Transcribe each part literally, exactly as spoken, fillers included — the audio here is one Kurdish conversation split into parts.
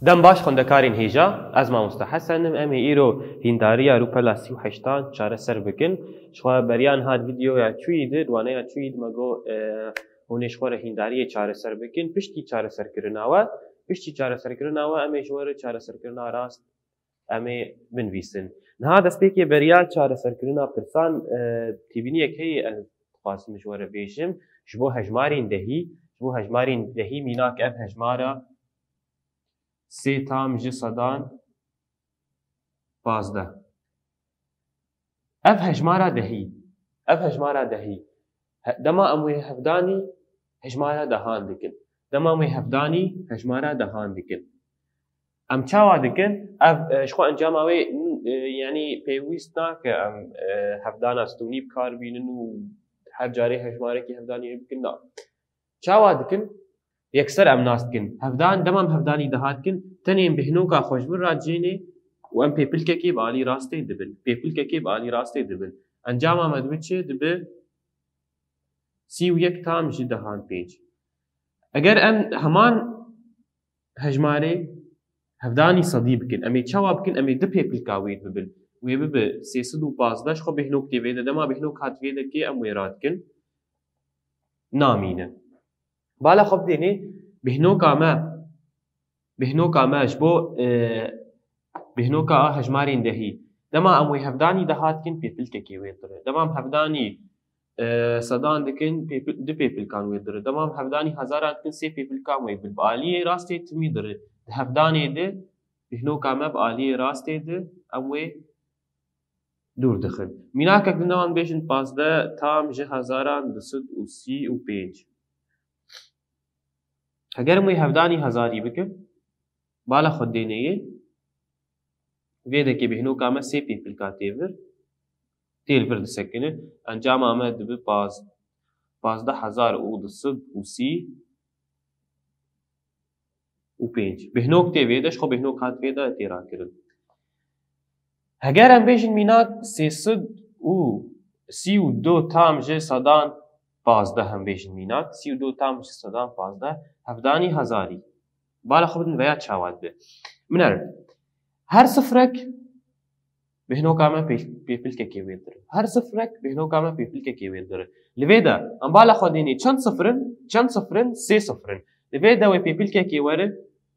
Dem baş xwendekarên hêja, ez mamoste Hesen im. Em ê îro hîndariya rûpela sî û heştan çareser bikin. Ji xwe beriya niha di vîdeoya çûyî de, di waneya çûyî de me got, e, hûn ê ji xwe re hîndariyê çareser bikin. Piştî çareserkirina we, piştî çareserkirina we em ê ji we re çareserkirina rast em ê binivîsin. Niha destpêkê beriya çareserkirina pirsan, e, têbîniyek heye ez dixwazim ji we re bêjim. Ji bo hejmarên dehî, ji bo hejmarên dehî mînak ev hejmara sê tam ji sedan pazdeh. Ev hejmara dehî. Ev hejmara dehî. He-, dema em wê hevdanî hejmara dehan dikin. Dema em wê hevdanî hejmara dehan dikin. Em çawa dikin? Ev, e, ji xwe encama wê, e, yanî pêwîst nake em, e, hevdana stûnî bi kar bînin û her carê hejmarekî hevdanî wê bikin. Na. Çawa dikin? Yekser em nas dikin. Hevdan, dema em hevdanî deha dikin, tenê em bêhnoka xwe ji vir re dicênê û em pêpilkekê bi alî rastê dibin. Pêpilkekê bi alî rastê dibin. Encama me dibe çi? Dibe sî û yek tam ji dehan pênc. Eger em heman hejmarê hevdanî sedî bikin, em ê çawa bikin? Em ê du pêpilka wê bibin. Wê bibe sê sed û pazdeh, ji xwe bêhnok tê vê de. Dema bêhnok hat vê de kê, em wê radikin. Namîne. Bala xwe bidênê, bêhnoka me, bêhnoka me ji bo, e, bêhnoka a hejmarên dehî. Dema em wê hevdanî deha dikin, pêpilkekê wê dire. Dema em hevdanî, e, sedan dikin, pêpil-, du pêpilkan wê dire. Dema em hevdanî hezaran dikin, sê pêpilkan wê bi, bi aliyê rastê timî dire. Di hevdanê de bêhnoka me bi aliyê rastê de em wê dûr dixin. Mînakek din, em bêjin pazdeh tam ji hezaran du sed û sî û pênc. Heger em wê hevdanî hezarî bikin, bala xwe dêneyê, vê dekê bêhnoka me sê pêpilka tê vir, tê li vir disekine, encama me dibe paz-, pazdeh hezar û du sed û sî û pênc. Bêhnok tê vê de, ji xwe bêhnok hat vê de tê rakirin. Heger em bêjin mînak sê sed û sî û du tam ji sedan pazdeh, em bêjin mînak sî û du tam ji sedan pazdeh, hevdanî hezarî. Bala xwe bidin veya çawa dibe. Min er. Her sifrek bêhnoka me pê-, pêpilkekê wê dire. Her sifrek bêhnoka me pêpilkekê wê dire. Li vê de em bala xwe dênê çend sifir in? Çend sifir in? Sê sifir in. Li vê de wê pêpilkekê were,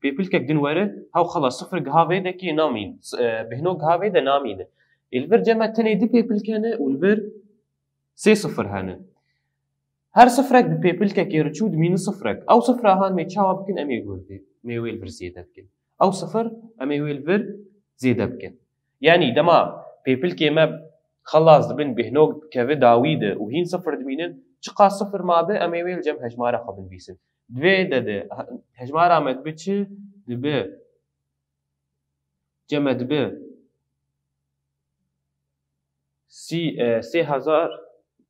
pêpilkek din were, hew xelas sifir giha vê de kê namîn. S-, e, bêhnok giha vê de namîne. Ê li vir cem me tenê du pêpilk hene û li vir sê sifir hene. Her sifrek bi pêpilkekê re çû dimîne sifrek. Ew sifra han mê çawa bikin, em ê wê, mê wê li vir zêde bikin. Ew sifir em ê wê li vir zêde bikin. Yanî dema pêpilkê me xelas dibin, bêhnok dikeve dawî de û hîn sifir dimînin, çiqas sifir mabe, em ê wê li cem hejmara xwe binivîsin. Di vê de de he-, hejmara me dibe çi? Dibe, cem me dibe sî, e, sê hezar,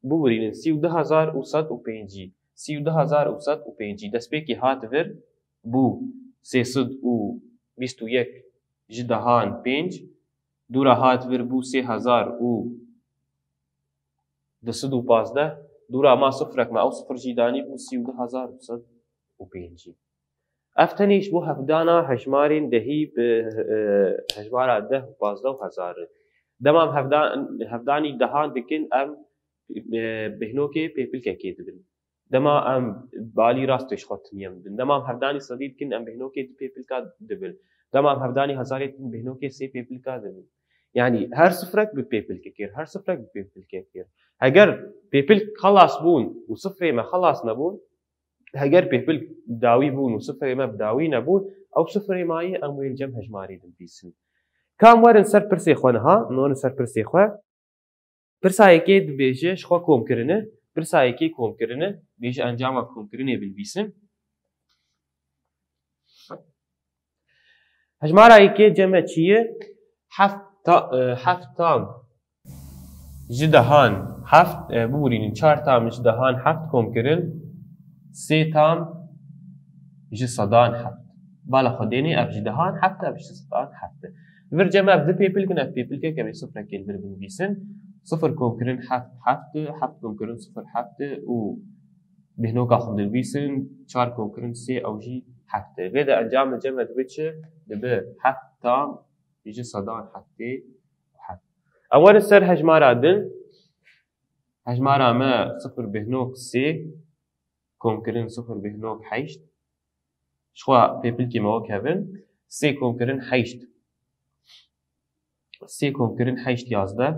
bibirînin, sî û du hezar û sed û pêncî. Sî û du hezar û sed û pêncî. Destpêkê hat vir, bû sê sed û bîst û yek ji dehan pênc. Dûra hat vir bû sê hezar û du sed û pazdeh. Dûra ma sifrek me, ew sifir jî danî bû sî û du hezar û sed û pêncî. Ev tenê ji bo hevdana hejmarên dehî bi, e, hejmara deh û pazdeh û hezar e. Dema em hevda-, hevdanî dehan dikin, em, e, bêhnokê pêpilkekê dibin. Dema em balî rastê ji xwe timiye dibin. Dema em hevdanî sedî dikin, em bêhnokê du pêpilka dibin. Dema em hevdanî hezarê dikin, bêhnokê sê pêpilka dibin. Yanî her sifrek bi pêpilkekê, her sifrek bi pêpilkekê. Heger pêpilk xelas bûn û sifrê me xelas nebûn, heger pêpilk dawî bûn û sifrê me bi dawî nebûn, ew sifrê mayî em wê li cem hejmarê binivîsin. Ka em werin ser pirsê xwe niha, em werin ser pirsê xwe. Pirsa yekê dibêje ji xwe kom kirine, pirsa yekê kom kirine, bêje encama komkirinê binivîsin. Hejmara yekê cem me çi ye? Heft ta-, e, heft tam ji dehan heft, e, bibûrînin çar tam ji dehan heft kom kirin, sê tam ji sedan heft. Bala xwe dênê, ev ji dehan heft, ev ji sedan heft. Li vir cem ev du pêpilk in, ev pêpilkek em ê sifrekê li vir binivîsin. Sifir kom kirin heft, heft, heft kom kirin sifir heft û bêhnoka xwe dinivîsin, çar kom kirin sê, ew jî heft e. Vê de encamê cem e dibe çi? Dibe heft tam ji sedan heftê û heft. Em werin ser hejmara din. Hejmara me sifir bêhnok sê, komkirin sifir bêhnok heşt. Ji xwe pêpilkê me wek hev in. Sê komkirin heşt. Sê komkirin heşt yazdeh.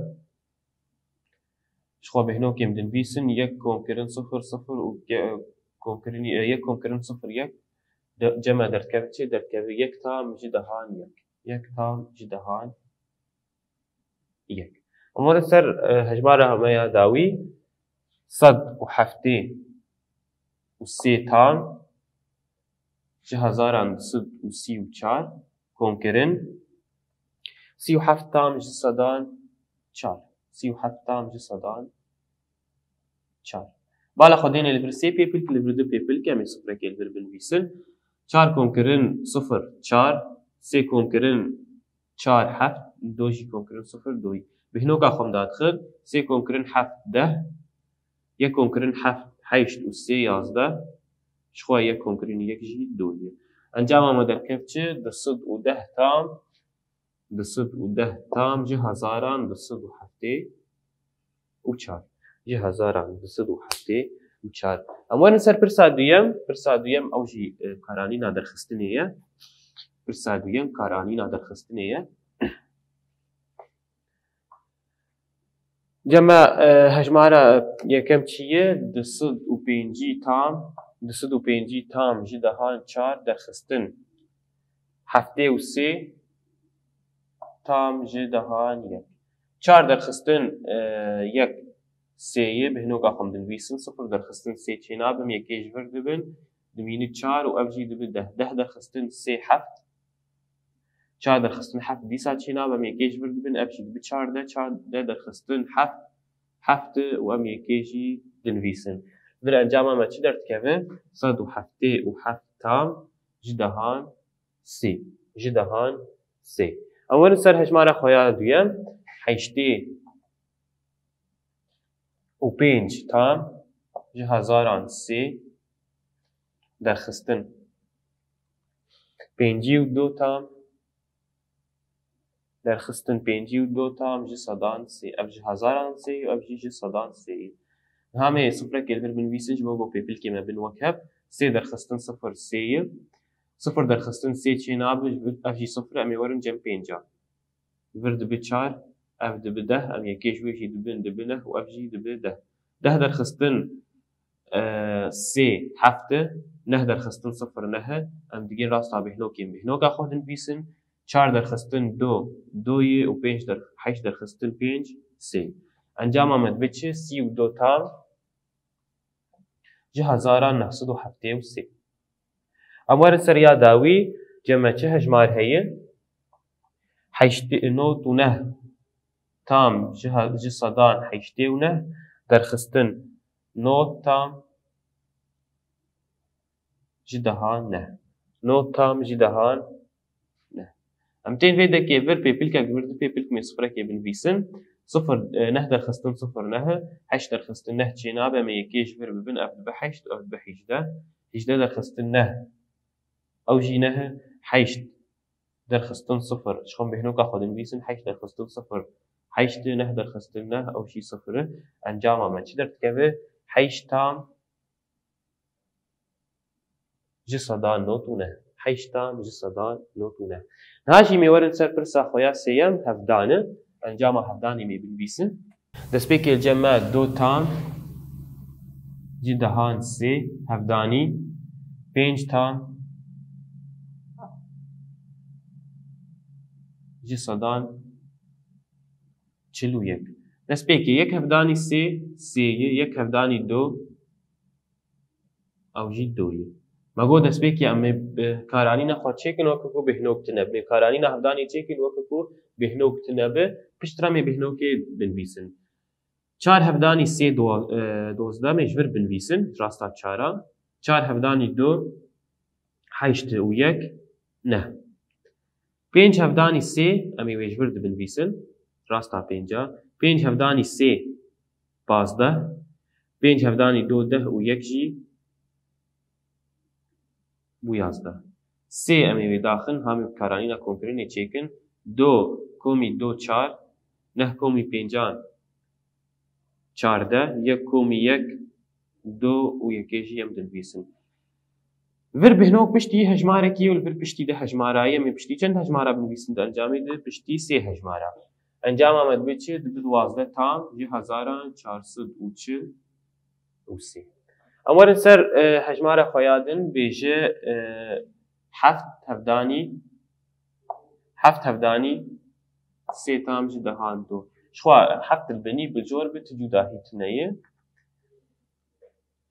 Ji xwe bêhnokê em dinivîsin, yek komkirin sifir sifir û ke-, komkirin, e, yek komkirin sifir yek. De-, cem e derdikeve çi? Derdikeve yek tam ji dehan yek. Yek tam ji dehan yek. Em werin ser, e, hejmara me ya dawî, sed û heftê û sê tam ji hezaran du sed û sî û çar, komkirin sî û heft tam ji sedan çar. Sî û heft tam ji sedan çar. Bala xwe dêne li vir sê pêpilk, li vir du pêpilk, em ê sifrekê li vir binivîsin. Çar komkirin sifir çar, sê komkirin çar heft, do jî komkirin sifir doyî. Bêhnoka xwe em dadixin, sê komkirin heft deh, yek komkirin heft heşt û sê yazdeh, ji xwe yek komkirin yek jî doyî. Encama me derkev çi? Du sed û deh tam, du sed û deh tam ji hezaran du sed û heftê û çar. Ji hezaran du sed û heftê û çar. Em werin ser pirsa duyem. Pirsa duyem ew jî, e, karanîna derxistinê ye. Pirsa duyem karanîna derxistinê ye. Cem e, e, hejmara yekem çi ye? Du sed û pêncî tam, du sed û pêncî tam ji dehan çar derxistin heftê û sê tam ji dehan yek. Çar derxistin, e, yek sê ye, bêhnoka xwe em dinivîsin, sifir derxistin sê çênabim, yekê ji vir dibin, dimîni çar û ev jî dibi deh. Deh derxistin sê heft, çar derxistin heft dîsa çênabim, yekê ji vir dibin, ev jî dibi çardeh, çardeh derxistin heft, heft û em yekê jî dinivîsin. Vir encama me çi derdikeve? Sed û heftê û heft tam ji dehan sê. Ji dehan sê. Em werin ser hejmara xwe ya duyem. Heştê û pênc tam ji hezaran sê derxistin pêncî û du tam, derxistin pêncî û du tam ji sedan sê. Ev ji hezaran sê û ev jî ji sedan sê. Niha me sifrekê li vir binivîsin ji bo ku pêpilkê me bin wek hev. Sê derxistin sifir sê ye. Sifir derxistin sê çênabe, ev jî sifir e, em ê werin cem pênca. Vir dibi çar, ev dibi deh, em yekê ji wê jî dibin, dibi neh û ev jî dibi deh. Deh derxistin, e, sê heft e, neh derxistin sifir neh e, em digên rasta bêhnokê, em bêhnoka xwe dinivîsin, çar derxistin du, du ye û pênc der-, heşt derxistin pênc, sê. Encama me dibe çi? Sî û du tam ji hezaran neh sed û heftê û sê. Em werin ser ya dawî, cem e çi hejmar heye? Heştê, nod û neh tam ji he-, ji sedan heştê û neh derxistin nod tam ji dehan neh. Nod tam ji dehan neh. Em tên vê dekê vir pêpilkek, vir du pêpilk, em ê sifrekê binivîsin. Sifir, e, neh derxistin sifir neh e, heşt derxistin neh çênabe, em ê yekê ji vir bibin, ev dibe heşt, ev dibe hîjdeh. Hîjdeh derxistin neh, ew jî neh e, heşt derxistin sifir. Ji xwe em bêhnoka xwe dinivîsin, heşt derxistin sifir heşt e, neh derxistin neh, ew jî sifir e. Encama me çi derdikeve? Heşt tam ji sedan nod û neh. Heşt tam ji sedan nod û neh. Niha jî em ê werin ser pirsa xwe ya sêyem, hevdan e. Encama hevdanê em ê binivîsin. Destpêkê li cem me du tam ji dehan sê, hevdanî pênc tam ji sedan çil û yek. Destpêkê yek hevdanî sê, sê ye, yek hevdanî du, ew jî du ye. Me got destpêkê em ê, e, karanîna xwe çêkin weke ku bêhnok tune be. Em ê karanîna hevdanê çêkin weke ku bêhnok tune be. Piştre em ê bêhnokê binivîsin. Çar hevdanî sê do-, e, dozdeh, em ê ji vir binivîsin, rasta çara. Çar hevdanî du, heşt û yek, neh. Pênc hevdanî sê, em ê wê ji vir dibinivîsin, rasta pênca. Pênc hevdanî sê, pazdeh. Pênc hevdanî du, deh û yek jî bû yazdeh. Sê em ê wê daxin, hamê bi karanîna komkirinê çêkin. Do komî do çar, neh komî pêncan çardeh, yek komî yek do û yekê jî em dinivîsin. Vir bihnok piştî hejmarekî û li vir piştî de hejmarayî, em ê piştî çend hejmara binivîsin di encamê de? Piştî sê hejmara. Encama me dibe çi? Dibe duwazdeh tam ji hezaran çar sed û çil û sê. Em werin ser, e, hejmara xwe ya din, bêje, e, heft hevdanî, heft hevdanî sê tam ji dehan do. Ji xwe heft li binî bi cor bi tu cudahî tune ye.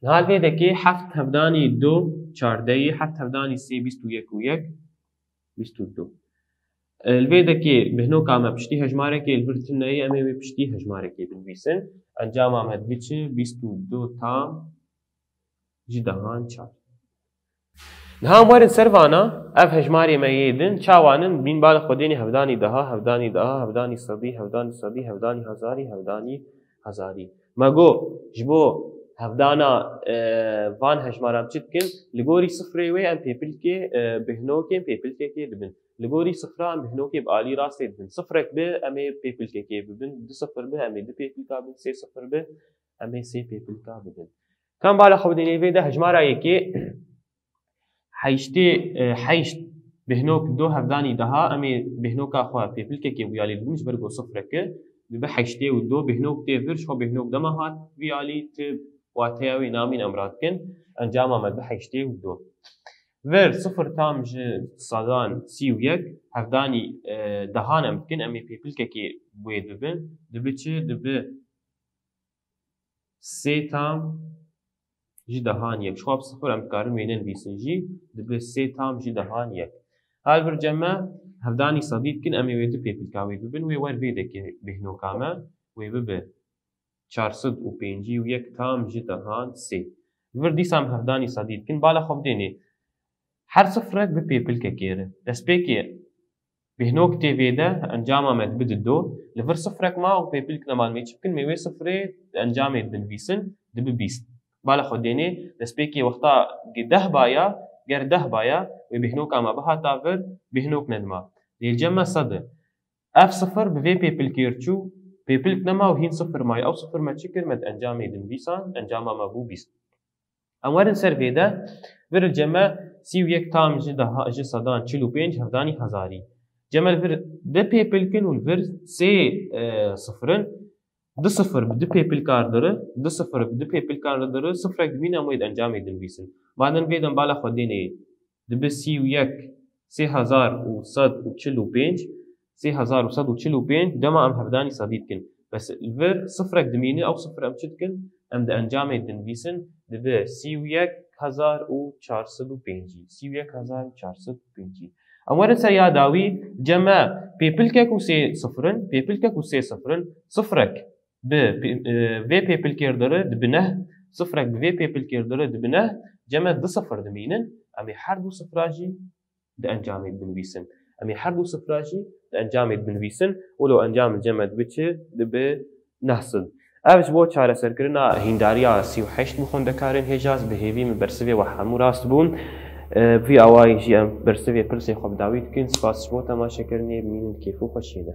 Niha li vê dekê heft hevdanî do çardeyî, heft hevdanî sê bîst û yek û yek, bîst û du. E, li vê dekê bihnoka me piştî hejmarekê li vir tune ye, em ê wê piştî hejmarekê binivîsin. Encama me dibe çi? Bîst û du tam ji dehan çar. Niha em werin ser vana, ev hejmarê me yê din, çawa nin, bîn bala xwe dênê hevdanî deha, hevdanî deha, hevdanî sedî, hevdanî sedî, hevdanî hezarî, hevdanî hezarî. Me got, ji bo hevdana, e, van hejmaran çi dikin? Li gorî sifrê wê em pêpilkê, e, bihnokên pêpilkekê dibin. Li gorî sifra em bihnokê bi alî rastê dibin. Sifrek bi, em ê pêpilkekê bibin. Du sifir bi, em ê du pêpilka bin. Sê sifir bi, em ê sê pêpilka bibin. Kam bala xwe bidênê vê de hejmara yekê heştê, e, heşt bihnok do hevdanî deha, em ê bihnoka xwe pêpilkekê wî alî dibin, ji ber ku sifrek e, dibe heştê û do, bihnok tê vir, ji xwe bihnok dema hat vî alî, ti wateya wê namîn em radikin, encama me dibe heştê û do. Vir sifir tam ji sedan sî û yek, hevdanî, e, dehan em dikin, em ê pêpilkekê wê dibin, dibe çi? Dibe sê tam ji dehan yek. Ji xwe bi sifir em dikarin wê nenivîsin jî, dibe sê tam ji dehan yek. Hal vir cem me hevdanî sedî dikin, em ê wê du pêpilka wê bibin, wê wer vê dekê bêhnoka me, wê bibe çar sed û pêncî û yek tam ji dehan sê. Vir dîsa em hevdanî sedî dikin, bala xwe bidênê. Her sifrek bi pêpilkekê re. Destpêkê bêhnok tê vê de, encama me dibe di do. Li vir sifrek ma û pêpilk nema, em ê çi bikin? Em ê wê sifrê di encamê de binivîsin, dibe bîst. Bala xwe dênê, destpêkê wexta deh baya, ger deh baya, wê bêhnoka me bihata vir, bêhnok nedima. Lê cem me sed e. Ev sifir bi vê pêpilkê re çû, pêpilk nema û hîn sifir maye. Ew sifir me çi kir? Me di encamê de nivîsand, encama me bû bîst. Em werin ser vê de, vir cem me sî û yek tam ji deha, ji sedan çil û pênc hevdanî hezarî. Cem me li vir du pêpilkin û li vir sê, e, sifirin, du sifir bi du pêpilkar diri, du sifir bi du pêpilkar diri, sifrek dimîne em wê di encamê de nivîsin. Madem vê dem bala xwe dênê, dibe sî û yek, sê hezar û sed û çil û pênc, sê hezar û sed û çil û pênc, dema em hevdanî sedî dikin. Bes li vir sifrek dimîne, ew sifir em çi dikin? Em di encamê de dinivîsin, dibe sî û yek hezar û çar sed û pêncî. Sî û yek hezar û çar sed û pêncî. Em werin ser ya dawî, cem me pêpilkek û sê sifirin, pêpilkek û sê sifirin, sifrek bi pê-, e, vê pêpilkê re diri dibe neh, sifrek bi vê pêpilkê re diri dibe neh, cem me du sifir dimînin, em ê her du sifra jî di encamê de binivîsin. Em ê her du sifra jî di encamê de binivîsin, wilo encam li cem me dibe çi? Dibe neh sed. Ev ji bo çareserkirina hîndariya sî û heşt bi xwendekarên hêja, ez bi hêvî min bersivê we hemû rast bûn. E, bi vî awayî jî em bersivê pirsê xwe bi dawî dikin. Spas ji bo temaşekirinê, bimînin di kêf û xweşiyê de.